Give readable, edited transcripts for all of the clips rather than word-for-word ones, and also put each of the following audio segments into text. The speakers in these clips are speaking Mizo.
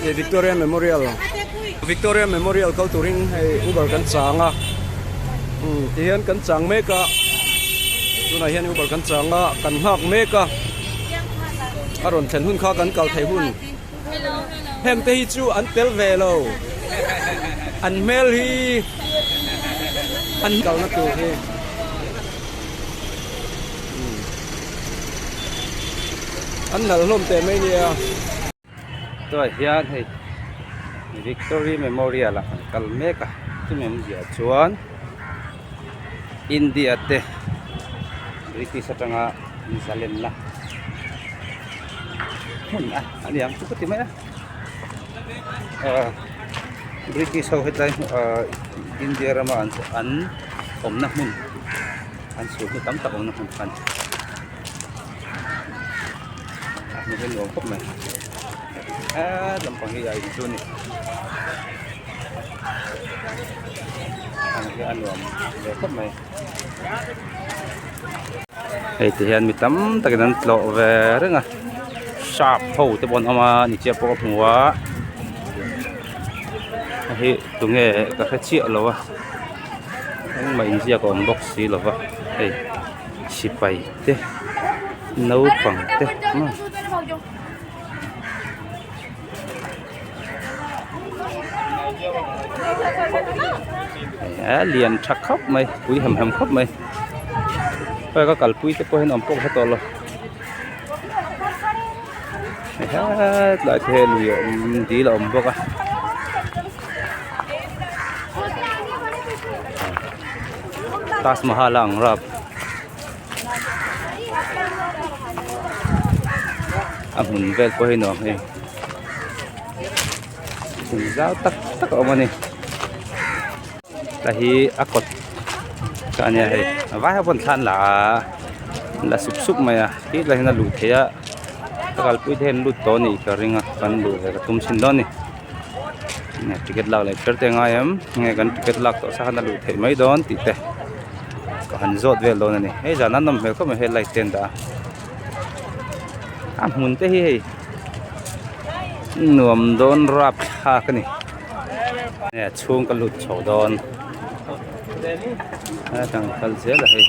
Victoria Memorial Victoria Memorial kal turin hei Uber kan chang a umm ti hian kan chang mek a tunah hian Uber kan chang a kan nghak mek a a rawn thlen hun kha kan kal theih hun heng te hi chu an tel ve lo an hmel hi an kalna tur hi. An nalh hlawm teh mai nia. Tunah hian hei Victory Memorial ah kan kal mek a chumi awmzia chuan India te British atanga inzalenna hmun a ni ang chu ka ti mai a ah British ho hetlai ah India rama an awmna hmun. An chhun hi tam tak awmna hmun khan a hmu hi nuam khawp mai heee lampang hi a in chu a ni ang hi a nuam ve khawp mai hei ti hian mi tam takin an tlawh ve reng a sap ho te pawh an awm a ni chiah pawh ka hmu a hei hi tunge ka hre chiah lo a. Engmah inziak a awm bawk si lo va hei sipai te naupang te maw a lian tha khawp mai pui hem hem khawp mai hei ka kalpui te pawh hian awm pawh ka hre tawh lo hetlai te hi lui a awm dil a awm bawk a. Taj Mahal a ang rap a hmun vel pawh hi nuam hei hmun zau tak tak a awm a ni hei hi a kawt ka ania hei a vai ho pawn thla an la a an la sup sup mai a ti lai hian a luh theih a ka kalpui te hian lut tawh a nih ka ring a kan luh ve ka tum chhin dawn a ni. Nge ticket lak leh kher te a ngai em nge kan ticket lak tawh sa khan a luh theih mai dawn tih te ka han zawt vel dawn a ni hei zan a nawm hmel khawp mai hei light te an dah a a hmun te hi hei nuam dawn rapthlak a ni nge a chhung ka lut chho dawn a tang kal zel a hei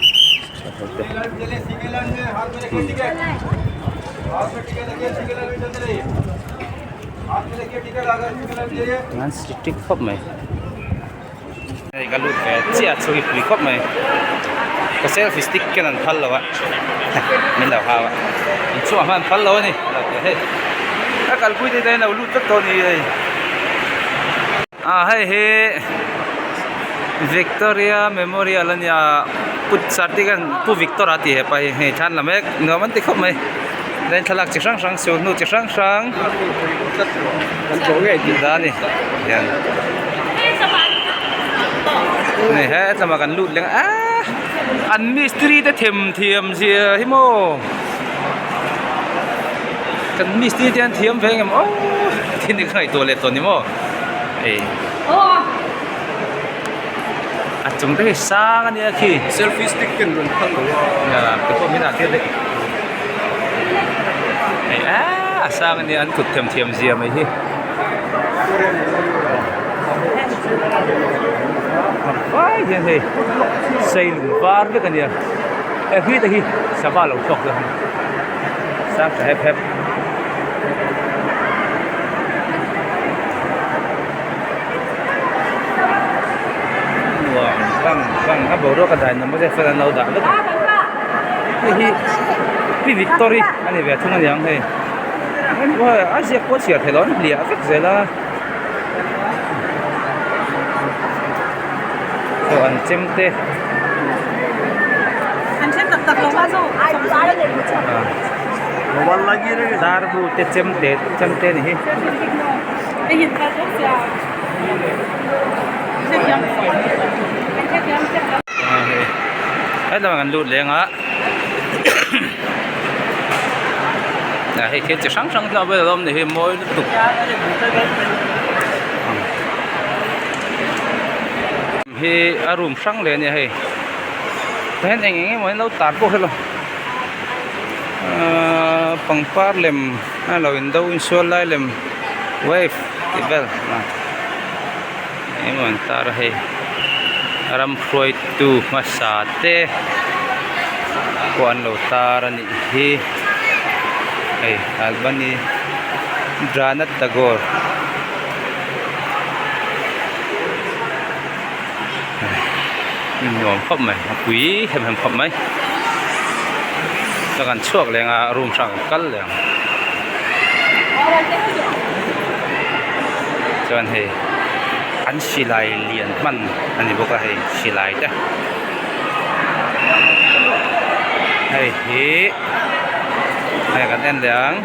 an strict khawp mai hei ka lut ve chiah a chhung hi pui khawp mai ka selfie stick ken an phal lo a min lo hau a inchhungah hman an phal lo a ni hei a kalpui te hian a lo lut vek tawh a ni hei ah hei hi Victoria Memorial a nia pu Sartigan pu Victor a tih hepa hi hei thlan la mek nuam an ti khawp mai. Then thlalak chi hrang hrang sul hnu chi hrang hrang dah a ni hian hei hetlama kan lut leng a an mistiri te them thiam zia hi maw kan mistiri te an thiam ve engem aw thil hi ka ngaihtuah leh tawh ni maw hei a chung te hi sang a nia khi selfie stick ten rawn phal lo a te pawh min ah tir daih. Hei a sang ania an kut them thiam zia mai hi vai hian hei sei lung var vek ania he khi te hi sava lo chhuak dawn sang tha hep hep. Nuam bang bang a boruak a dai nawm bawk e fan an lo dah vek a hei hi pi victory a ni ve thung aniang hei a ziak pawh a chhiar theih loh an hliah vek zel a aw an chem te darbu te chem te chem te a ni hi. Hetlai kan lut leng a hei thil chi hrang hrang tlak vel a awm ni hi mawi lutuk hi a room hrang leh a nia hei tah hian eng eng emaw hi an lo tar bawk hlawm a ahh pangpar lem a lo in do insual lai lem. Wave tih vel ah eng emaw an tar a hei ram hruaitu hmasa te pawh an lo tar a nih hi hei Albany Dranat Tagore nuam khawp mai a pui hem hem khawp mai chuan kan chhuak leh ang a room hrang kan kal leh ang chuan hei an silai lian hman a ni bawk a hei silai te hei hi hei kan en leh ang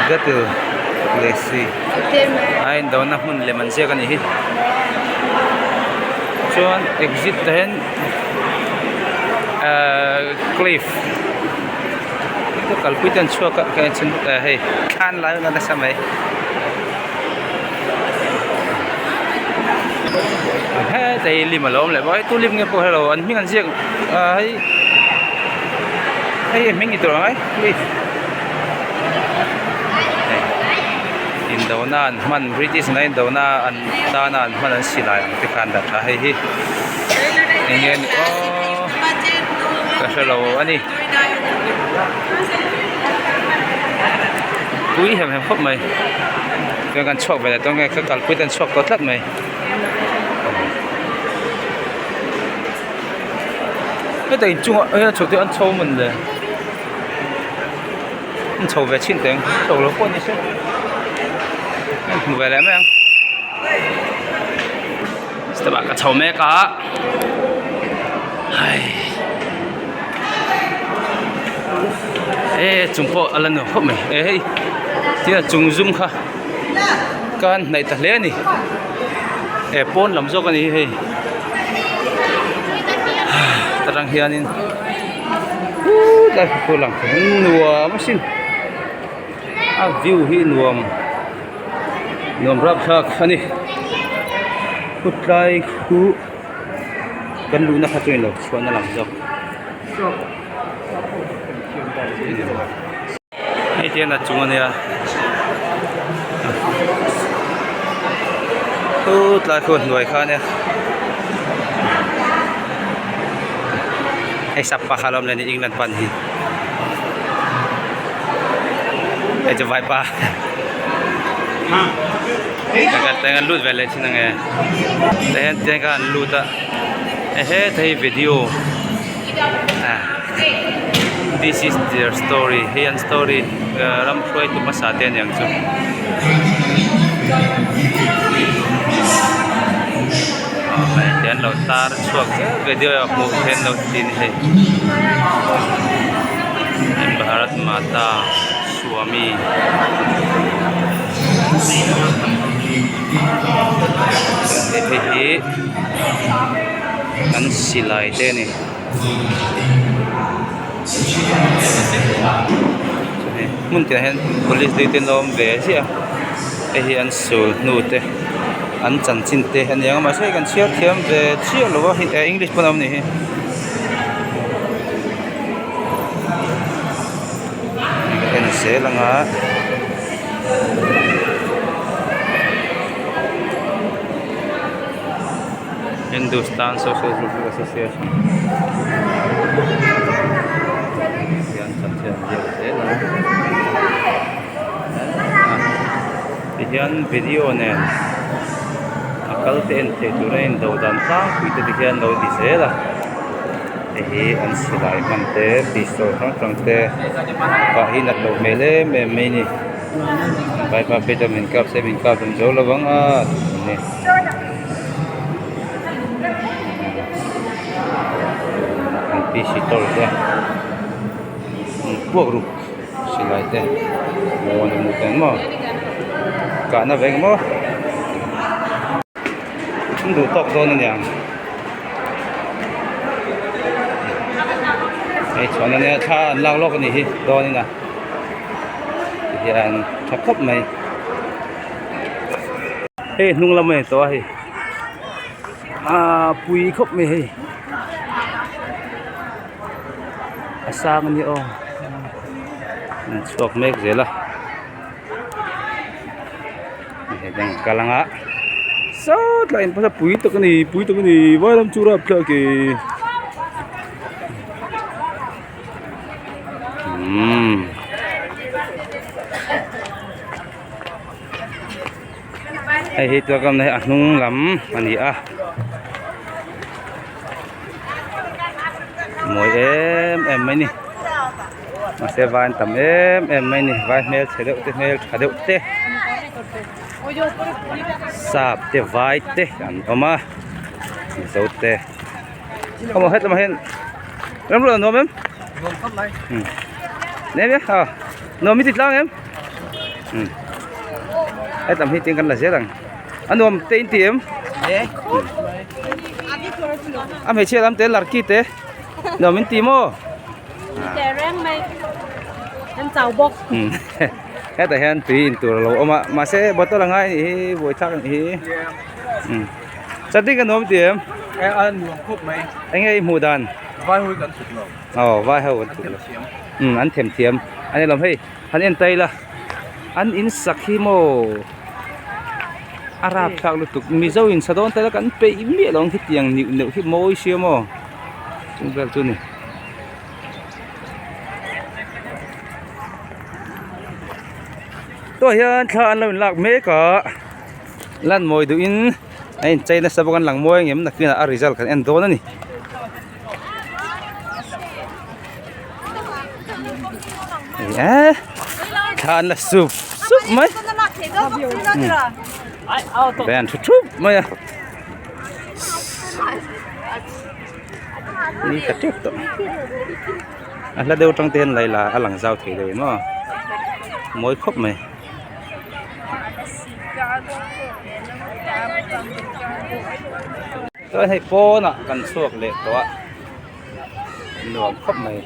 battle leh si a indona hmun lem an ziak a nih hi chuan exit ah hian ahh cliff kalpui te an chhuak a ka en chhin bawk a hei thlan lai a nasa mai heta hi lim a lo awm leh bawk a hei tu lim nge pawh hrelo an hming an ziak ah hei hei hming ni tur ang e cliff. Indona an hman British in a indona an tana an hman an silai ang te kha an dah tha hei hi eng nge ni aw ka hrelo a ni pui hem hem khawp mai chuan kan chhuak ve leh dawn nge ka kalpui te an chhuak tawh tlat mai heta inchungah hian chho te an chho mawn le. an chho ve chhin teh ang chho lo pawh ni se an hmu ve leh mai ang step ah ka chho mek a hei e chung pawh a la nuam khawp mai e hei tia chung zum kha ka han hnaih ta hle a ni e pawn lam zawk a ni hei atang hianin. Tlai khu lang thei ang nuam asin a view hi nuam nuam rapthlak a ni khutlai khu kan luhna kha chu a inlo chhuahna lam zawk hei te hian a chung ania chutlai khu a hnuai kha ania. Hei sap pa kha a lo awm leh a ni England pan hi hei chu vaipa kan lut ve leh thin ang e tah hian tiang khan an lut a ehe hei video this is their story hei an story ram hruaitu hmasa te aniang chu. Hei te an lo tar chhuak zel video ah hmuh theih an lo ti a ni hei Bharat Mata Swami hei hi an silai te a ni hmun tinah hian police duty an lo awm ve ziah a hei hi an sul hnu te. An chanchin te a ni ang a mahse hei kan chhiar thiam ve chiah lo a hei eh english pawn a awm a nih hi. Ka en zel ang a. Hindustan Social Association hian chanchin an ziak zel ang a. Tihian video nen a kal te en theih tur a indo dan tlangpui te tihian lo ti zel a hei hi an silai hman te pistol hrang hrang te kah hi nat loh hmel em em mai a ni vaipa phei chuan min kap se min kap hlum zo lovang a ni. An pistol te an puak ruk. Silai te mawn a hmuh theih maw kahna vek maw an duh tawk dawn a niang hei chhuan ania thla an lak lawk a nih hi dawn in a tihian tha khawp mai hei hnung lam a ni tawh a hei ah pui khawp mai hei. A sang a ni aw an chhuak mek zel a. Hei hian kal anga sawt lah in pawh pui tak a ni pui tak a ni vairam chu rapthlak e umm hei hi tualkam na hi a hnung lam a ni a mawi em em mai a ni. Mahse vai an tam em em mai a ni vai hmel chhe deuh te hmel tha deuh te sap te vai te an awm a mizo te awm hetlai ah hian ramriah a nuam em nem e a nuam i ti tlang em hetlam hi tin kan la zel ang a nuam te in ti em a hmeichhia lam te larki te nuam in ti maw. Tehreng mai an chau bawk. Hetah hian tui in tur a lo awm a mahse bottle a ngai a nih hi buaithlak a nih hi Chutney ka nuam ti em? A nuam khawp mai. Enge i hmuh dan? Vai ho hi kan thut lo. Aw vai ho kan thut lo. Umm an them thiam a ni lawm hei han en ta ila an in sak hi maw a rapthlak lutuk Mizo in sa dawn ta ila kan peih miah lo ang khitiang neuh neuh hi mawi sia maw chung vel chu a ni. Tawh hian thla an lo inlak mek a lan mawi duhin a inchei nasa bawk a an lang mawi ang em nakinah a result kan en dawn a ni. Eee thla an la sup sup mai an thu thup mai a. Ni ta tep tawh a hla deuh atang te hian laila a lang zau thei deuh em aw mawi khawp mai. Chuan hei pawnah kan chhuak leh tawh a nuam khawp mai.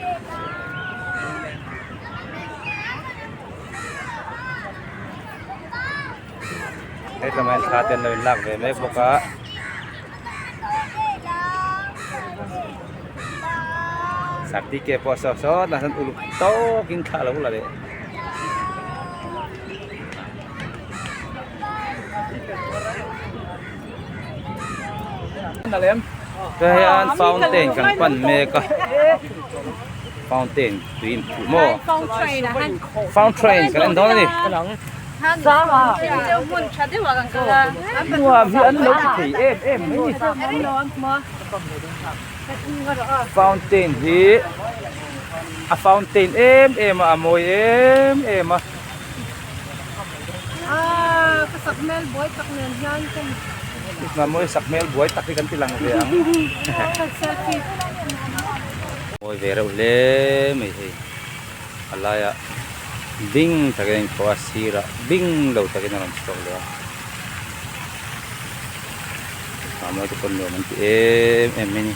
Hetlai ah hian thla te an lo inlak ve mek bawk a. Sartike pawh saw sawt lah chuan uluk tawkin thla a lo la leh. Tah hian fountain kan pan mek a fountain tui in phuh maw fountain kan en dawn a ni. Nuam hi an lo ti thei em em mai a ni. Fountain hi a fountain em em a a mawi em em a. Mawi sak hmel buai tak hi kan ti lang ve ang. Mawi ve reuh hle mai hei. A laiah bing takin a inkhawh a sirah bing lo takin a rawn chhuak leh a mahni te pawn nuam an ti em em mai a ni.